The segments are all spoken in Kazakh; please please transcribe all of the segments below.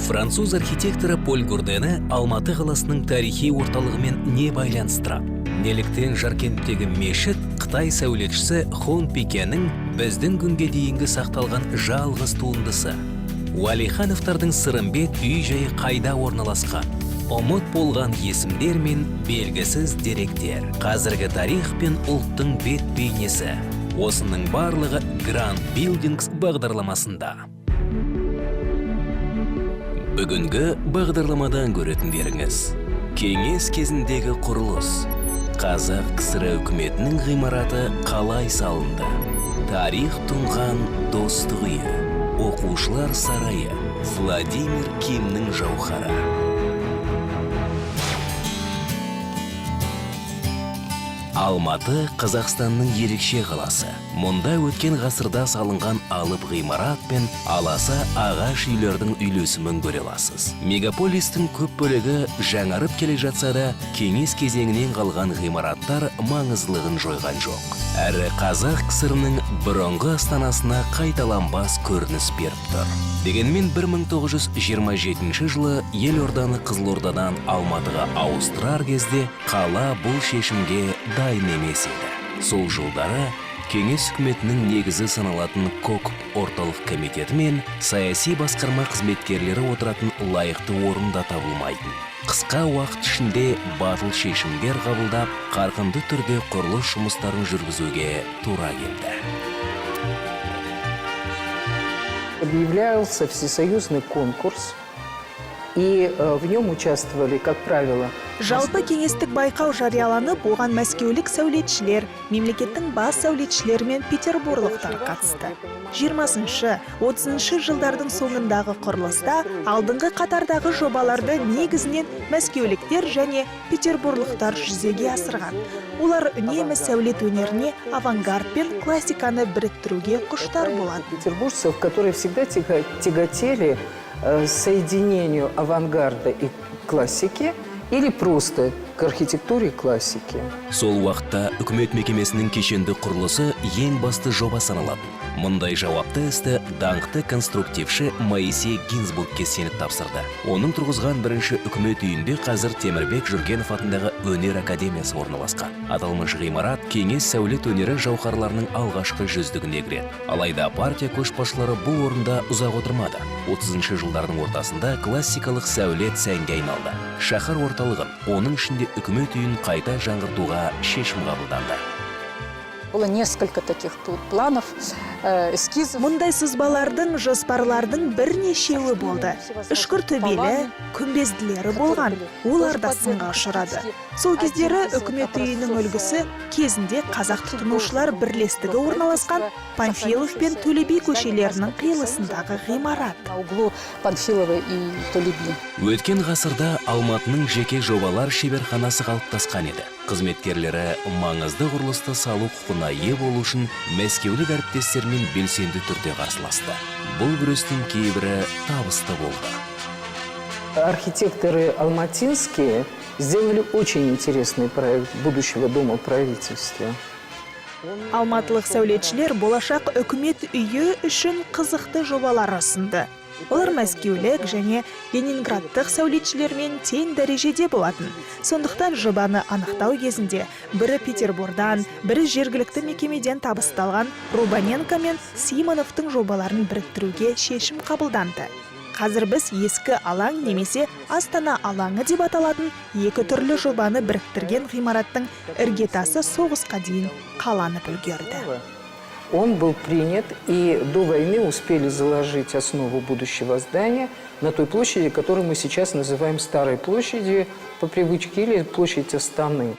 Француз архитекторы Поль Гурдені Алматы қаласының тарихи орталығымен не байланыстырады? Неліктен Жаркенттегі мешіт қытай сәулетшісі Хон Пикенің біздің күнге дейінгі сақталған жалғыз туындысы? Уәлихановтардың Сырымбет үй жайы қайда орналасқан? Ұмыт болған есімдер мен белгісіз деректер, қазіргі тарих пен ұлттың бет бейнесі. Осының барлығы Grand Buildings бағдарламасында. Бүгінгі бағдарламадан көретіндеріңіз: кеңес кезіндегі құрылыс, Қазақ КСР үкіметінің ғимараты қалай салынды, тарих тұнған Достық үйі, оқушылар сарайы, Владимир Кимнің жауһары. Алматы — Қазақстанның ерекше қаласы. Мұнда өткен ғасырда салынған алып ғимарат пен аласа ағаш үйлердің үйлесімін көре аласыз. Мегаполистің көп бөлігі жаңарып келе жатса да, кеңес кезеңінен қалған ғимараттар маңыздылығын жойған жоқ. Әрі Қазақ КСР-ның бұрынғы астанасына қайталанбас көрініс беріп тұр. Дегенмен 1927 жылы елорданы Қызылордадан Алматыға ауыстырар кезде қала бұл шешімге дайын емес еді. Сол жылдары кеңес үкіметінің негізі саналатын КОКП орталық комитеті мен саяси басқарма қызметкерлері отыратын лайықты орын да табылмайтын. Қысқа уақыт ішінде батыл шешімдер қабылдап, қарқынды түрде құрылыс жұмыстарын жүргізуге тура келді. Объявлялся всесоюзный конкурс, и в нем участвовали, как правило, Жалпы кеңестік байқау жарияланып, оған мәскеулік сәулетшілер, мемлекеттің бас сәулетшілері мен петербурлықтар қатысты. 20-шы, 30 жылдардың соңындағы құрылыста алдыңғы қатардағы жобаларды негізінен мәскеуліктер және петербурлықтар жүзеге асырған. Олар үнемі сәулет өнеріне авангард пен классиканы біріктіруге құштар болатын. Петербуржцев, которые всегда тяготели соединению авангарда и классики или просто к архитектуре классики. Сол уақытта үкімет мекемесінің кешенді құрылысы ең басты жоба саналатын. Мұндай жауапты істі даңқты конструктивші Моисей Гинзбургке сеніп тапсырды. Оның тұрғызған бірінші үкімет үйінде қазір Темірбек Жүргенов атындағы өнер академиясы орналасқан. Аталмыш ғимарат кеңес сәулет өнері жауһарларының алғашқы жүздігіне кіреді. Алайда партия көшбасшылары бұл орында ұзақ отырмады. 30 жылдардың ортасында классикалық сәулет сәнге айналды. Шаһар орталығын, оның ішінде үкімет үйін қайта жаңғыртуға шешім қабылданды. Было несколько таких планов, эскизов. Мұндай сызбалардың, жоспарлардың бірнешеуі болды. Үшкір төбелі, күмбезділері болған. Олар да сынға ұшырады. Сол кездері үкімет үйінің үлгісі кезінде Қазақ тұтынушылар бірлестігі орналасқан Панфилов пен Төле би көшелерінің қиылысындағы ғимарат. На углу Панфилова и Толе би. Өткен ғасырда Алматының жеке жобалар шеберханасы қалыптасқан еді. Қызметкерлері маңызды құрылысты салу құқығына ие болу үшін мәскеулік әріптестермен белсенді түрде қарсыласты. Бұл күрестің кейбірі табысты болды. Архитекторы алматинские сделали очень интересный проект будущего дома правительства. Алматылық сәулетшілер болашақ үкімет үйі үшін қызықты жобалар ұсынды. Олар мәскеулік және ленинградтық сәулетшілермен тең дәрежеде болатын. Сондықтан жобаны анықтау кезінде бірі Петербордан, бірі жергілікті мекемеден табысталған Рубаненко мен Симоновтың жобаларын біріктіруге шешім қабылданды. Қазір біз ескі алаң немесе Астана алаңы деп аталатын екі түрлі жобаны біріктірген ғимараттың іргетасы соғысқа дейін қаланып үлгерді. Он был принят, и до войны успели заложить основу будущего здания на той площади, которую мы сейчас называем Старой площадью по привычке или площадь Астаны.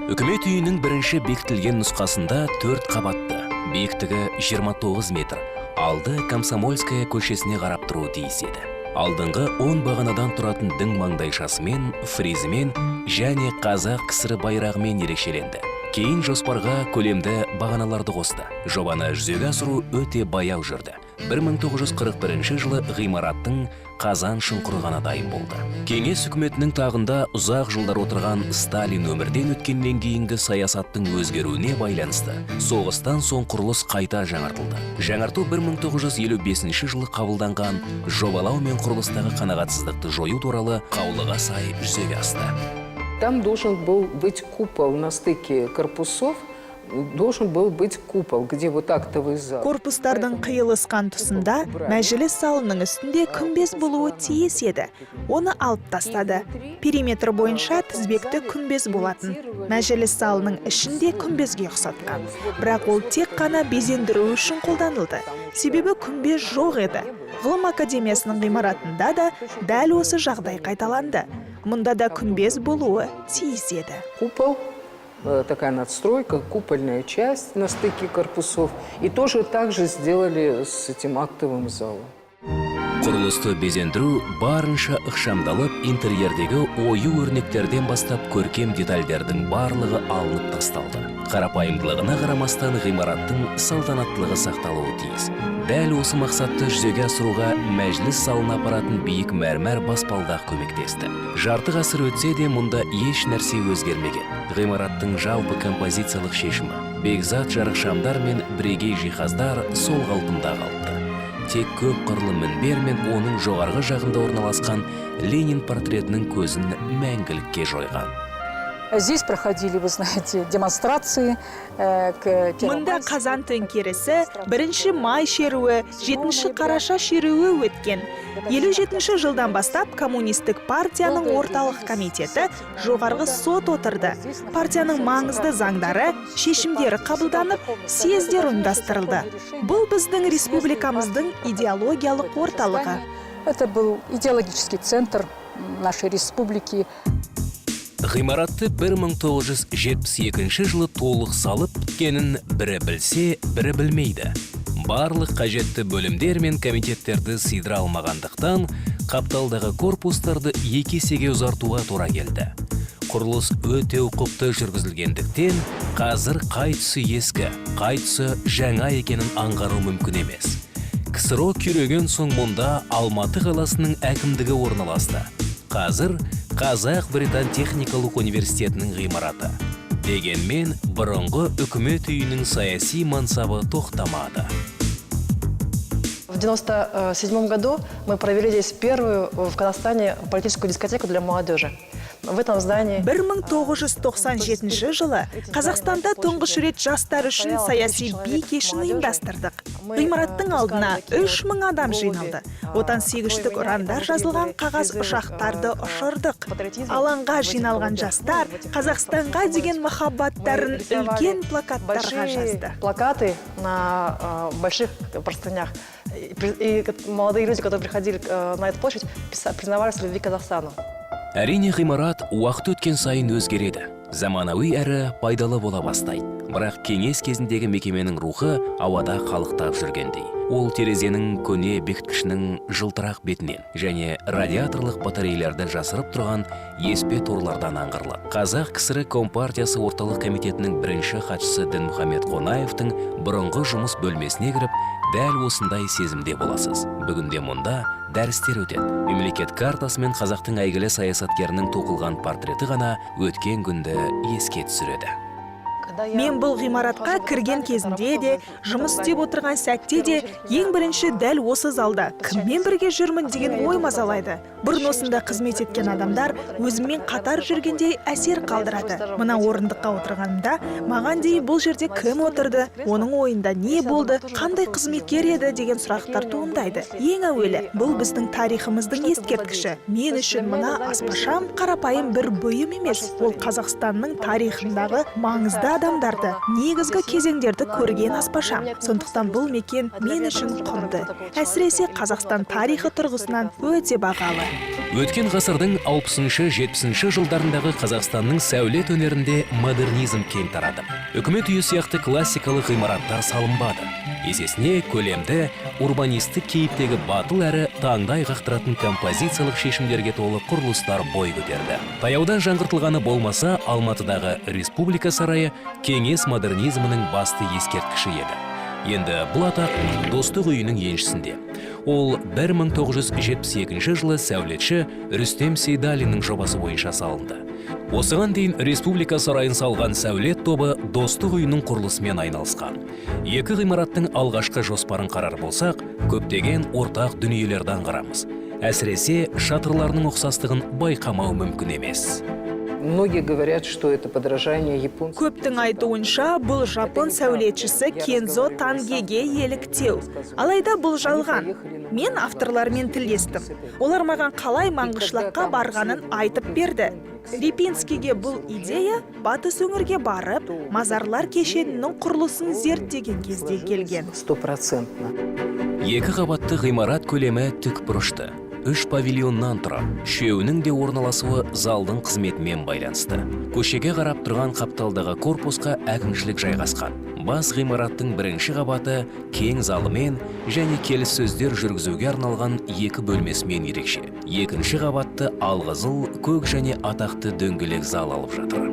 Үкімет үйінің бірінші бекітілген нұсқасында төрт қабатты, биіктігі 29 метр, алды Комсомольская көшесіне қарап тұруы тиіс еді. Алдыңғы 10 бағанадан тұратын дің маңдайшасымен, фризімен және Қазақ КСР байрағымен ерекшеленді. Кейін жоспарға көлемді бағаналарды қосты. Жобаны жүзеге асыру өте баяу жүрді. 1941 жылы ғимараттың қазан шұңқыры ғана дайын болды. Кеңес үкіметінің тағында ұзақ жылдар отырған Сталин өмірден өткеннен кейінгі саясаттың өзгеруіне байланысты соғыстан соң құрылыс қайта жаңартылды. Жаңарту 1955 жылы қабылданған жобалау мен құрылыстағы қанағатсыздықты жою туралы қаулыға сай жүзеге асты. Там должен был быть купол на стыке корпусов, должен был быть купол, где вот актовый зал. Корпустардың қиылысқан тұсында мәжіліс залының үстінде күмбез болуы тиіс еді. Оны алып тастады. Периметр бойынша тізбекті күмбез болатын. Мәжіліс залының ішінде күмбезге ұқсатқан. Бірақ ол тек қана безендіру үшін қолданылды. Себебі күмбез жоқ еді. Ғылым академиясының ғимаратында да дәл осы жағдай қайталанды. Мұнда да күмбез болуы тиіс еді. Купол, такая надстройка, купольная часть на стыке корпусов. И тоже так же сделали с этим актовым залом. Құрылысты безендіру барынша ықшамдалып, интерьердегі ою өрнектерден бастап көркем детальдердің барлығы алынып тасталды. Қарапайымдылығына қарамастан, ғимараттың салтанаттылығы сақталуы тиіс. Дәл осы мақсатты жүзеге асыруға мәжіліс залына апаратын биік мәрмәр баспалдақ көмектесті. Жарты ғасыр өтсе де, мұнда еш нәрсе өзгермеген. Ғимараттың жалпы композициялық шешімі, бекзат жарықшамдар мен бірегей жиһаздар сол қалпында қалыпты. Тек көп қырлы мінбер мен оның жоғарғы жағында орналасқан Ленин портретінің көзін мәңгілікке жойған. Здесь проходили, вы знаете, демонстрации к Мұнда Қазан төңкерісі, бірінші май шеруі, жетінші қараша шеруі өткен. 57 жылдан бастап Коммунистік партияның орталық комитеті, жоғарғы сот отырды. Партияның маңызды заңдары, шешімдері қабылданып, съездер ұйымдастырылды. Бұл біздің республикамыздың идеологиялық орталығы. Это был идеологический центр нашей республики. Ғимаратты 1972 жылы толық салып біткенін бірі білсе, бірі білмейді. Барлық қажетті бөлімдер мен комитеттерді сыйдыра алмағандықтан, қапталдағы корпустарды екі есеге ұзартуға тура келді. Құрылыс өте ұқыпты жүргізілгендіктен, қазір қай тұсы ескі, қай тұсы жаңа екенін аңғару мүмкін емес. КСРО күйреген соң мұнда Алматы қаласының әкімдігі орналасты. Қазір Қазақ Британ техникалық университетінің ғимараты. Дегенмен бұрынғы үкімет үйінің саяси мансабы тоқтамады. В 1997 году мы провели здесь первую в Казахстане политическую дискотеку для молодежи. В этом здании 1997 жылы Қазақстанда тұңғыш рет жастар үшін саяси би кешін ұйымдастырдық. Ғимараттың алдына 3000 адам жиналды. Отансүйгіштік ұрандар жазылған қағаз ұшақтарды ұшырдық. Алаңға жиналған жастар Қазақстанға деген махаббаттарын үлкен плакаттарға жазды. Плакаты на больших простынях. И молодые люди, которые приходили на эту площадь, признавались в любви к Казахстану. Әрине, ғимарат уақыт өткен сайын өзгереді, заманауи әрі пайдалы бола бастайды. Бірақ кеңес кезіндегі мекеменің рухы ауада қалықтап жүргендей. Ол терезенің көне бекіткішінің жылтырақ бетінен және радиаторлық батарейлерді жасырып тұрған еспе торлардан аңғарылады. Қазақ КСР Компартиясы Орталық Комитетінің бірінші хатшысы Дінмұхамед Қонаевтың бұрынғы жұмыс бөлмесіне кіріп, дәл осындай сезімде боласыз. Бүгінде мұнда дәрістер өтеді. Мемлекет картасы мен қазақтың әйгілі саясаткерінің тоқылған портреті ғана өткен күнді еске түсіреді. Мен бұл ғимаратқа кірген кезінде де, жұмыс істеп отырған сәтте де ең бірінші дәл осы залда кіммен бірге жүрмін деген ой мазалайды. Бұрын осында қызмет еткен адамдар өзіммен қатар жүргендей әсер қалдырады. Мына орындыққа отырғанымда, маған дейін бұл жерде кім отырды, оның ойында не болды, қандай қызметкер еді деген сұрақтар туындайды. Ең әуелі бұл біздің тарихымыздың ескерткіші. Мен үшін мына аспашам қарапайым бір бұйым емес, ол Қазақстанның тарихындағы маңызды адамдарды, негізгі кезеңдерді көрген аспашам. Сондықтан бұл мекен мен үшін құнды. Әсіресе Қазақстан тарихы тұрғысынан өте бағалы. Өткен ғасырдың 60-70 жылдарындағы Қазақстанның сәулет өнерінде модернизм кең тарады. Үкімет үйі сияқты классикалық ғимараттар салынбады. Есесіне көлемді, урбанистік кейіптегі батыл әрі таңдай қақтыратын композициялық шешімдерге толы құрылыстар бой көтерді. Таяуда жаңғыртылғаны болмаса, Алматыдағы Республика сарайы кеңес модернизмінің басты ескерткіші еді. Енді бұл атақ Достық үйінің еншісінде. Ол 1972 жылы сәулетші Рүстем Сейдалиннің жобасы бойынша салынды. Осыған дейін Республика сарайын салған сәулет тобы Достық үйінің құрылысымен айналысқан. Екі ғимараттың алғашқы жоспарын қарар болсақ, көптеген ортақ дүниелерді аңғарамыз. Әсіресе шатырларының ұқсастығын байқамау мүмкін емес. Многие говорят, что это подражание японскому. Көптің айтуынша, бұл жапон сәулетшісі Кензо Тангеге еліктеу. Алайда бұл жалған. Мен авторлармен тілдестім. Олар маған қалай Маңғышлаққа барғанын айтып берді. Репинскийге бұл идея батыс өңірге барып, мазарлар кешенінің құрылысын зерттеген кезде келген. Стопроцентно. Екі қабатты ғимарат көлемі тікбұрышты. Үш павильоннан тұрады. Үшеуінің де орналасуы залдың қызметімен байланысты. Көшеге қарап тұрған қапталдағы корпусқа әкімшілік жайғасқан. Бас ғимараттың бірінші қабаты кең залымен және келіссөздер жүргізуге арналған екі бөлмесімен ерекше. Екінші қабатты алқызыл, көк және атақты дөңгелек зал алып жатыр.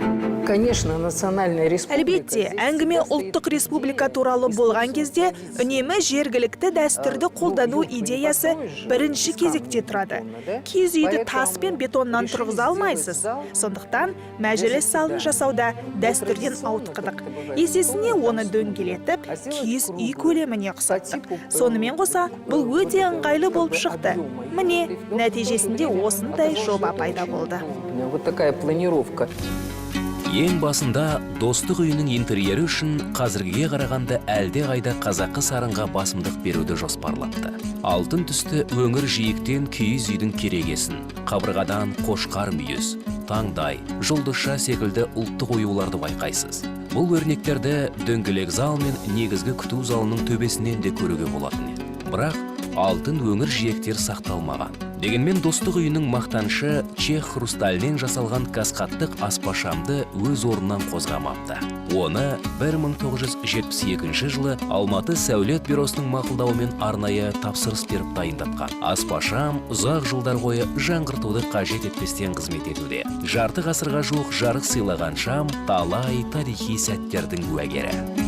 Конечно, национальная республика. Әлбетте, әңгіме ұлттық республика туралы болған кезде үнемі жергілікті дәстүрді қолдану идеясы бірінші кезекте тұрады. Киіз үйді тас пен бетоннан тұрғыза алмайсыз. Сондықтан мәжіліс залын жасауда дәстүрден ауытқыдық. Есесіне оны дөңгелетіп, киіз үй көлеміне ұқсаттық. Сонымен қоса, бұл өте ыңғайлы болып шықты. Міне, нәтижесінде осындай жоба пайда болды. Вот такая планировка. Ең басында Достық үйінің интерьері үшін қазіргіге қарағанда әлде қайда қазақы сарынға басымдық беруді жоспарлапты. Алтын түсті өңір жиектен киіз үйдің керегесін, қабырғадан қошқар мүйіз, таңдай, жұлдызша секілді ұлттық оюларды байқайсыз. Бұл өрнектерді дөңгелек зал мен негізгі күту залының төбесінен де көруге болатын еді. Бірақ алтын өңір жиектер сақталмаған. Дегенмен Достық үйінің мақтанышы чех хрусталінен жасалған каскадтық аспашамды өз орнынан қозғамапты. Оны 1972 жылы Алматы сәулет бюросының мақұлдауымен арнайы тапсырыс беріп дайындатқан. Аспашам ұзақ жылдар бойы жаңғыртуды қажет етпестен қызмет етуде. Жарты ғасырға жуық жарық сыйлаған шам талай тарихи сәттердің куәгері.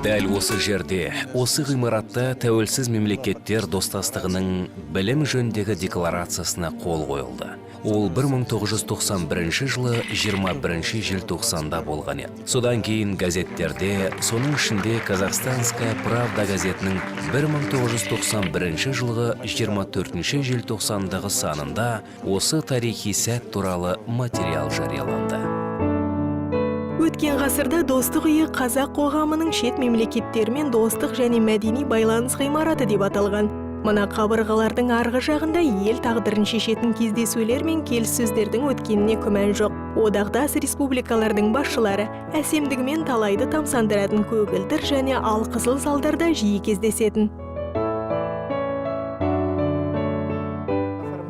Дәл осы жерде, осы ғимаратта тәуелсіз мемлекеттер достастығының білім жөніндегі декларациясына қол қойылды. Ол 1991 жылы 21 желтоқсанда болған еді. Содан кейін газеттерде, соның ішінде «Казахстанская правда» газетінің 1991 жылғы 24 желтоқсандағы санында осы тарихи сәт туралы материал жарияланды. Өткен ғасырда Достық үйі қазақ қоғамының шет мемлекеттермен достық және мәдени байланыс ғимараты деп аталған. Мына қабырғалардың арғы жағында ел тағдырын шешетін кездесулер мен келіссөздердің өткеніне күмән жоқ. Одақтас республикалардың басшылары әсемдігімен талайды тамсандыратын көгілдір және алқызыл залдарда жиі кездесетін.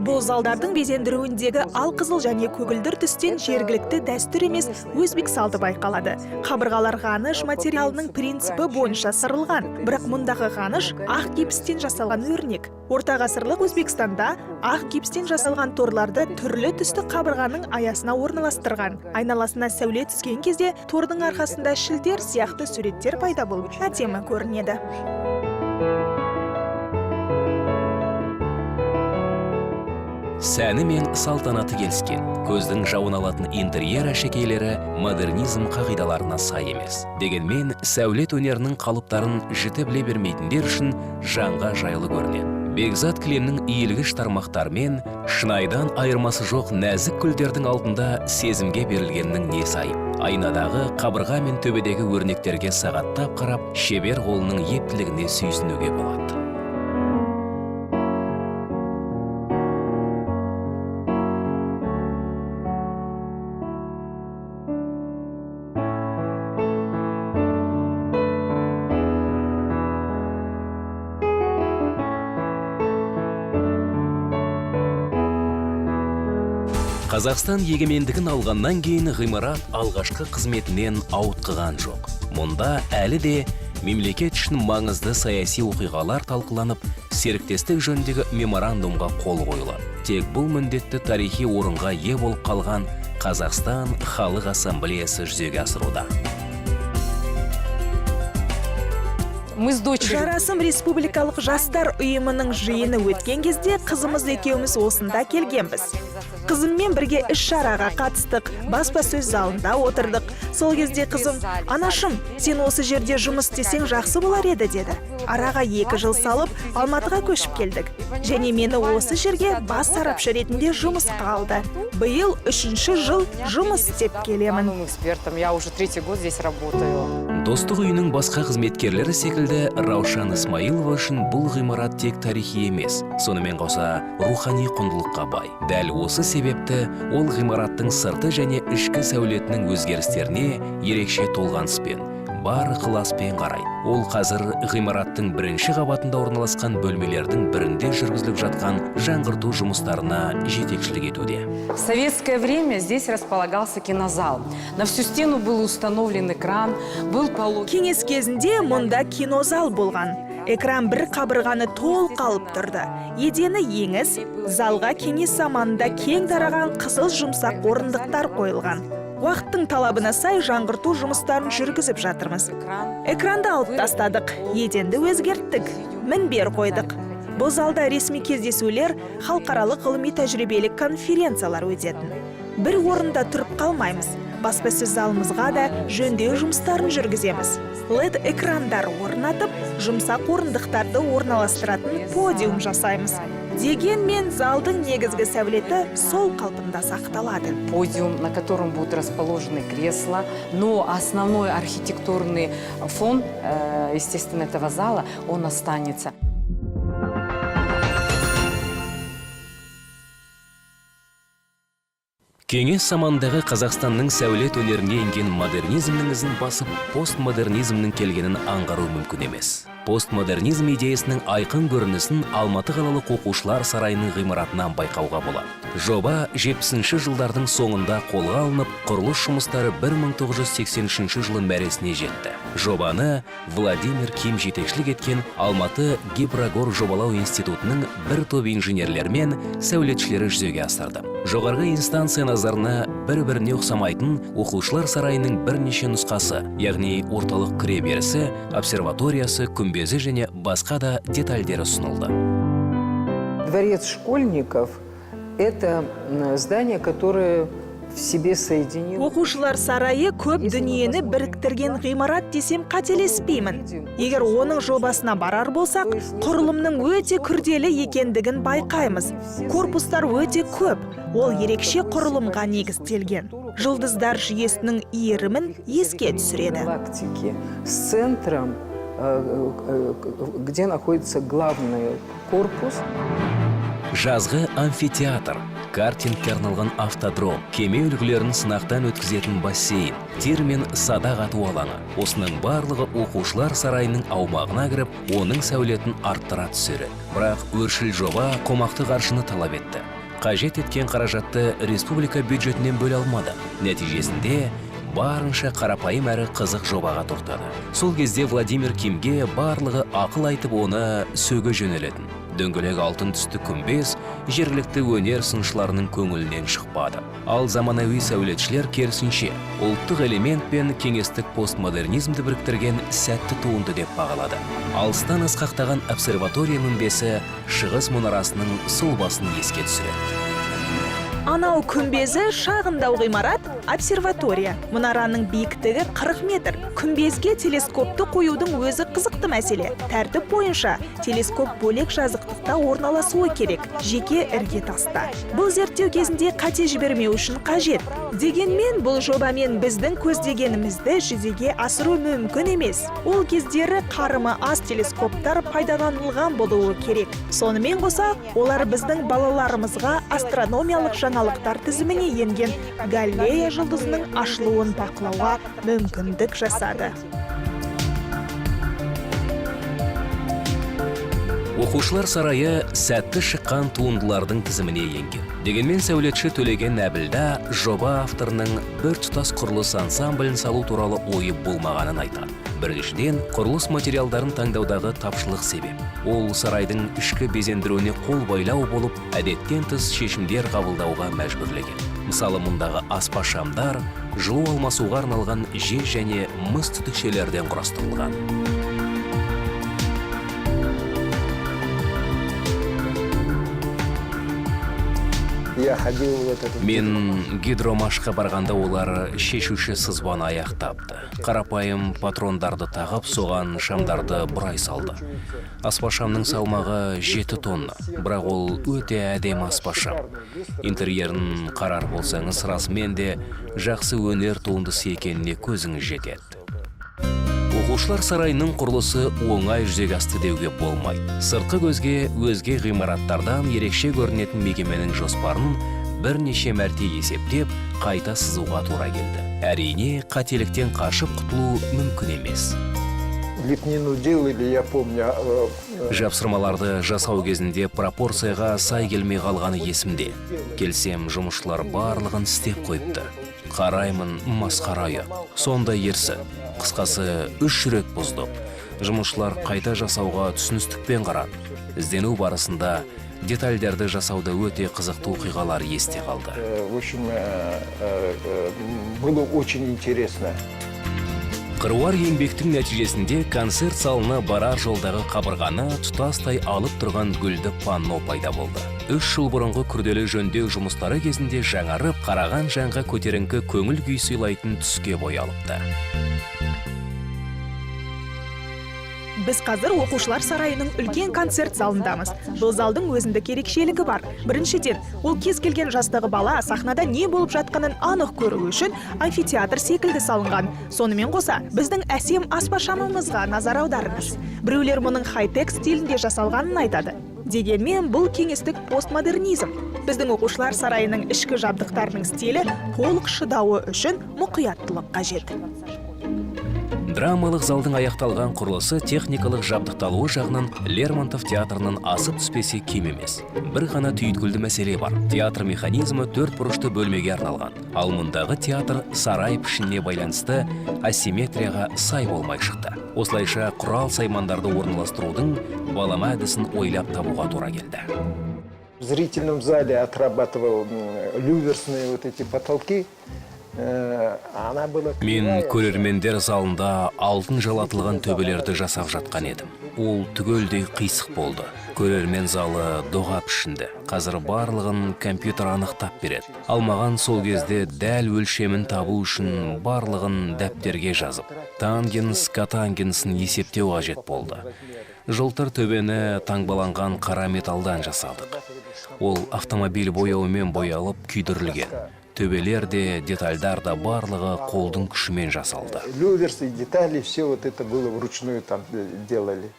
Бұл залдардың безендіруіндегі алқызыл және көгілдір түстен жергілікті дәстүр емес, өзбек салты байқалады. Қабырғалар ғаныш материалының принципі бойынша сырылған, бірақ мұндағы ғаныш ақ гипстен жасалған өрнек. Орта ғасырлық Өзбекстанда ақ гипстен жасалған торларды түрлі түсті қабырғаның аясына орналастырған. Айналасына сәуле түскен кезде тордың арқасында шілтер сияқты суреттер пайда болып, әдемі көрінеді. Сәні мен салтанаты келіскен, көздің жауын алатын интерьер әшекейлері модернизм қағидаларына сай емес. Дегенмен сәулет өнерінің қалыптарын жіті біле бермейтіндер үшін жанға жайлы көрінеді. Бекзат кілемнің иілгіш тармақтарымен шынайдан айырмасы жоқ нәзік гүлдердің алдында сезімге берілгеннің несі айып. Айнадағы қабырға мен төбедегі өрнектерге сағаттап қарап, шебер қолының ептілігіне сүйсінуге болады. Қазақстан егемендігін алғаннан кейін ғимарат алғашқы қызметінен ауытқыған жоқ. Мұнда әлі де мемлекет үшін маңызды саяси оқиғалар талқыланып, серіктестік жөніндегі меморандумға қол қойылады. Тек бұл міндетті тарихи орынға ие болып қалған Қазақстан Халық Ассамблеясы жүзеге асыруда. Мы с дочерью. Жарасым республикалық жастар ұйымының жиыны өткен кезде қызымыз екеуміз осында келгенбіз. Қызыммен бірге іс-шараға қатыстық, баспасөз залында отырдық. Сол кезде қызым: «Анашым, сен осы жерде жұмыс істесең, жақсы болар еді», – деді. Араға 2 жыл салып, Алматыға көшіп келдік және мені осы жерге бас сарапшы ретінде жұмысқа алды. Биыл үшінші жыл жұмыс істеп келемін. Главным экспертом. Я уже третий год здесь работаю. Достық үйінің басқа қызметкерлері секілді Раушан Исмаилова үшін бұл ғимарат тек тарихи емес, сонымен қоса рухани құндылыққа бай. Дәл осы себепті ол ғимараттың сырты және ішкі сәулетінің өзгерістеріне ерекше толғаныспен, бар ықыласпен қарайды. Ол қазір ғимараттың бірінші қабатында орналасқан бөлмелердің бірінде жүргізіліп жатқан жаңғырту жұмыстарына жетекшілік етуде. В советское время здесь располагался кинозал. На всю стену был установлен экран, был пологий. Кеңес кезінде мұнда кинозал болған. Экран бір қабырғаны толық алып тұрды. Едені еңіс. Залға кеңес заманында кең тараған қызыл жұмсақ орындықтар қойылған. Уақыттың талабына сай жаңғырту жұмыстарын жүргізіп жатырмыз. Экранды алып тастадық, еденді өзгерттік, мінбер қойдық. Бұл залда ресми кездесулер, халықаралық ғылыми тәжірибелік конференциялар өтетін. Бір орында тұрып қалмаймыз. Баспасөз залымызға да жөндеу жұмыстарын жүргіземіз. LED экрандар орнатып, жұмсақ орындықтарды орналастыратын подиум жасаймыз. Дегенмен залдың негізгі сәулеті сол қалпында сақталады. Подиум, на котором будут расположены кресла, но основной архитектурный фон, естественно, этого зала, он останется. Кеңес заманындағы Қазақстанның сәулет өнеріне енген модернизмнің ізін басып, постмодернизмнің келгенін аңғару мүмкін емес. Постмодернизм идеясының айқын көрінісін Алматы қалалық оқушылар сарайының ғимаратынан байқауға болады. Жоба 70 жылдардың соңында қолға алынып, құрылыс жұмыстары 1983 жылы мәресіне жетті. Жобаны Владимир Ким жетекшілік еткен Алматы Гипрогор жобалау институтының бір топ инженерлері мен сәулетшілері жүзеге асырды. Жоғарғы инстанция назарына бір-біріне ұқсамайтын оқушылар сарайының бірнеше нұсқасы, яғни орталық кіреберісі, обсерваториясы, күмбезі және басқа да детальдері ұсынылды. Дворец школьников – это здание, которое в себе соединило. Оқушылар сарайы көп дүниені біріктірген ғимарат десем, қателеспеймін. Егер оның жобасына барар болсақ, құрылымның өте күрделі екендігін байқаймыз. Корпустар өте көп. Ол ерекше құрылымға негізделген. Жұлдыздар жүйесінің иірімін еске түсіреді. Галактики с центром, где находится главный корпус. Жазғы амфитеатр, картингке арналған автодром, кеме үлгілерін сынақтан өткізетін бассейн, тир мен садақ ату алаңы. Осының барлығы оқушылар сарайының аумағына кіріп, оның сәулетін арттыра түсер еді. Бірақ өршіл жоба қомақты қаржыны талап етті. Қажет еткен қаражатты республика бюджетінен бөле алмады. Нәтижесінде барынша қарапайым әрі қызық жобаға тоқтады. Сол кезде Владимир Кимге барлығы ақыл айтып, оны сөге жөнелетін. Дөңгелек алтын түсті күмбез жергілікті өнер сыншыларының көңілінен шықпады. Ал заманауи сәулетшілер керісінше, ұлттық элемент пен кеңестік постмодернизмді біріктірген сәтті туынды деп бағалады. Алыстан асқақтаған обсерватория мінбесі Шығыс мұнарасының сұлбасын еске түсіреді. Анау күмбезі шағындау ғимарат – обсерватория. Мұнараның биіктігі 40 метр. Күмбезге телескопты қоюдың өзі қызықты мәселе. Тәртіп бойынша телескоп бөлек жазықтықта орналасуы керек, жеке іргетаста. Бұл зерттеу кезінде қате жібермеу үшін қажет. Дегенмен бұл жобамен біздің көздегенімізді жүзеге асыру мүмкін емес. Ол кездері қарымы аз телескоптар пайдаланылған болуы керек. Сонымен қоса, олар біздің балаларымызға астрономиялық жаңалықтар тізіміне енген Галлея жұлдызының ашылуын бақылауға мүмкіндік жасады. Оқушылар сарайы сәтті шыққан туындылардың тізіміне енген. Дегенмен сәулетші Төлеген Әбілда жоба авторының бір тұтас құрылыс ансамблін салу туралы ойы болмағанын айтады. Біріншіден, құрылыс материалдарын таңдаудағы тапшылық себеп. Ол сарайдың ішкі безендіруіне қол байлау болып, әдеттен тыс шешімдер қабылдауға мәжбүрлеген. Мысалы, мұндағы аспа шамдар жылу алмасуға арналған жез және мыс түтікшелерден құрастырылған. Я ходил в этот. Мен Гидромашқа барғанда, олар шешуші сызбаны аяқтапты. Қарапайым патрондарды тағып, соған шамдарды бұрай салды. Аспа шамның салмағы 7 тонна, бірақ ол өте әдемі аспа шам. Интерьерін қарар болсаңыз, расымен де жақсы өнер туындысы екеніне көзіңіз жетеді. Оқушылар сарайының құрылысы оңай жүзеге асты деуге болмайды. Сыртқы көзге өзге ғимараттардан ерекше көрінетін мекеменің жоспарын бірнеше мәрте есептеп, қайта сызуға тура келді. Әрине, қателіктен қашып құтылу мүмкін емес. Лепнину делали, я помню. Жапсырмаларды жасау кезінде пропорцияға сай келмей қалғаны есімде. Келсем, жұмысшылар барлығын істеп қойыпты. Қараймын, масқара, ұят, сондай ерсі. Қысқасы, үш рет бұздық. Жұмысшылар қайта жасауға түсіністікпен қарады. Іздену барысында детальдерді жасауда өте қызықты оқиғалар есте қалды. В общем, было очень интересно. Қыруар еңбектің нәтижесінде концерт залына барар жолдағы қабырғаны тұтастай алып тұрған гүлді панно пайда болды. 3 жыл бұрынғы күрделі жөндеу жұмыстары кезінде жаңарып, қараған жанға көтеріңкі көңіл күй сыйлайтын түске боялыпты. Біз қазір оқушылар сарайының үлкен концерт залындамыз. Бұл залдың өзіндік ерекшелігі бар. Біріншіден, ол кез келген жастағы бала сахнада не болып жатқанын анық көру үшін амфитеатр секілді салынған. Сонымен қоса, біздің әсем аспа шамымызға назар аударыңыз. Біреулер мұның хай-тек стилінде жасалғанын айтады. Дегенмен бұл кеңестік постмодернизм. Біздің оқушылар сарайының ішкі жабдықтарының стилі толық шыдауы үшін мұқияттылық қажет. Драмалық залдың аяқталған құрылысы техникалық жабдықталуы жағынан Лермонтов театрынан асып түспесе, кем емес. Бір ғана түйткілді мәселе бар: театр механизмі төрт бұрышты бөлмеге арналған, ал мұндағы театр сарай пішініне байланысты асимметрияға сай болмай шықты. Осылайша, құрал саймандарды орналастырудың балама әдісін ойлап табуға тура келді. В зрительном зале отрабатывал люверсные вот эти потолки. Она была Мен кривая. көрермендер залында алтын жалатылған төбелерді жасап жатқан едім. Ол түгелдей қисық болды. Көрермен залы доға пішінді. Қазір барлығын компьютер анықтап береді, ал маған сол кезде дәл өлшемін табу үшін барлығын дәптерге жазып, тангенс, котангенсін есептеу қажет болды. Жылтыр төбені таңбаланған қара металдан жасадық. Ол автомобиль бояуымен боялып, күйдірілген. Төбелер де, детальдар да, барлығы қолдың күшімен жасалды. Люверсы, детали, все вот это было вручную там делали.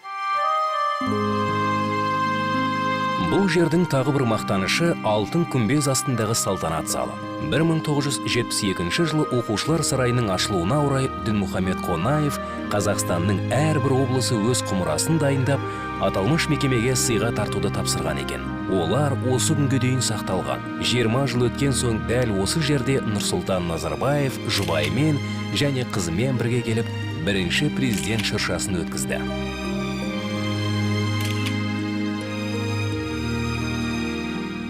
Бұл жердің тағы бір мақтанышы — алтын күмбез астындағы салтанат залы. 1972 жылы оқушылар сарайының ашылуына орай Дінмұхамед Қонаев Қазақстанның әрбір облысы өз құмырасын дайындап, аталмыш мекемеге сыйға тартуды тапсырған екен. Олар осы күнге дейін сақталған. 20 жыл өткен соң дәл осы жерде Нұрсұлтан Назарбаев жұбайымен және қызымен бірге келіп, бірінші президент шыршасын өткізді.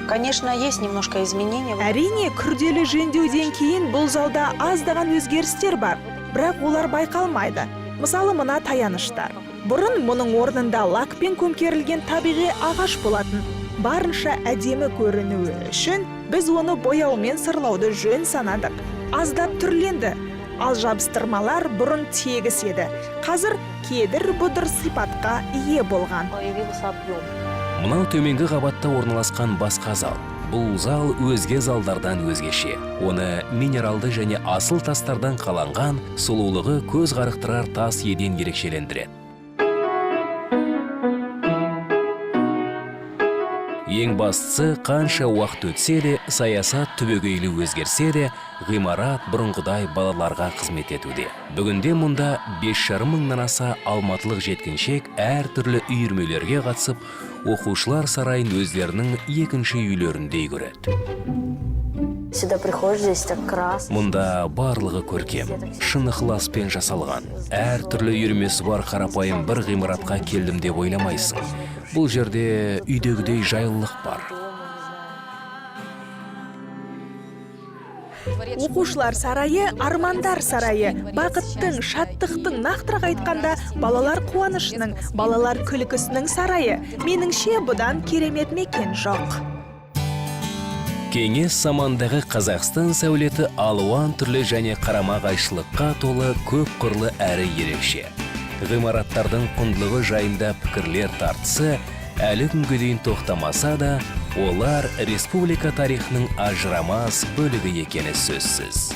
Конечно, есть немножко изменений. Әрине, күрделі жөндеуден кейін бұл залда аздаған өзгерістер бар, бірақ олар байқалмайды. Мысалы, мына таяныштар. Бұрын мұның орнында лакпен көмкерілген табиғи ағаш болатын. Барынша әдемі көрінуі үшін біз оны бояумен сырлауды жөн санадық. Аздап түрленді. Ал жабыстырмалар бұрын тегіс еді, қазір кедір бұдыр сипатқа ие болған. Появился объем. Мынау төменгі қабатта орналасқан басқа зал. Бұл зал өзге залдардан өзгеше. Оны минералды және асыл тастардан қаланған, сұлулығы көз қарықтырар тас еден ерекшелендіреді. Ең Ең бастысы, қанша уақыт өтсе де, саясат түбегейлі өзгерсе де, ғимарат бұрынғыдай балаларға қызмет етуде. Бүгінде мұнда 5,5 мыңнан аса алматылық жеткіншек әртүрлі үйірмелерге қатысып, оқушылар сарайын өздерінің екінші үйлеріндей көреді. Сюда приходишь, здесь так красно. Мұнда барлығы көркем, шын ықыласпен жасалған. Әр түрлі үйірмесі бар қарапайым бір ғимаратқа келдім деп ойламайсың. Бұл жерде үйдегідей жайлылық бар. Оқушылар сарайы – армандар сарайы, бақыттың, шаттықтың, нақтырақ айтқанда, балалар қуанышының, балалар күлкісінің сарайы. Меніңше, бұдан керемет мекен жоқ. Кеңес замандағы Қазақстан сәулеті алуан түрлі және қарама қайшылыққа толы, көп қырлы әрі ерекше. Ғимараттардың құндылығы жайында пікірлер тартысы әлі күнге дейін тоқтамаса да, олар республика тарихының ажырамас бөлігі екені сөзсіз.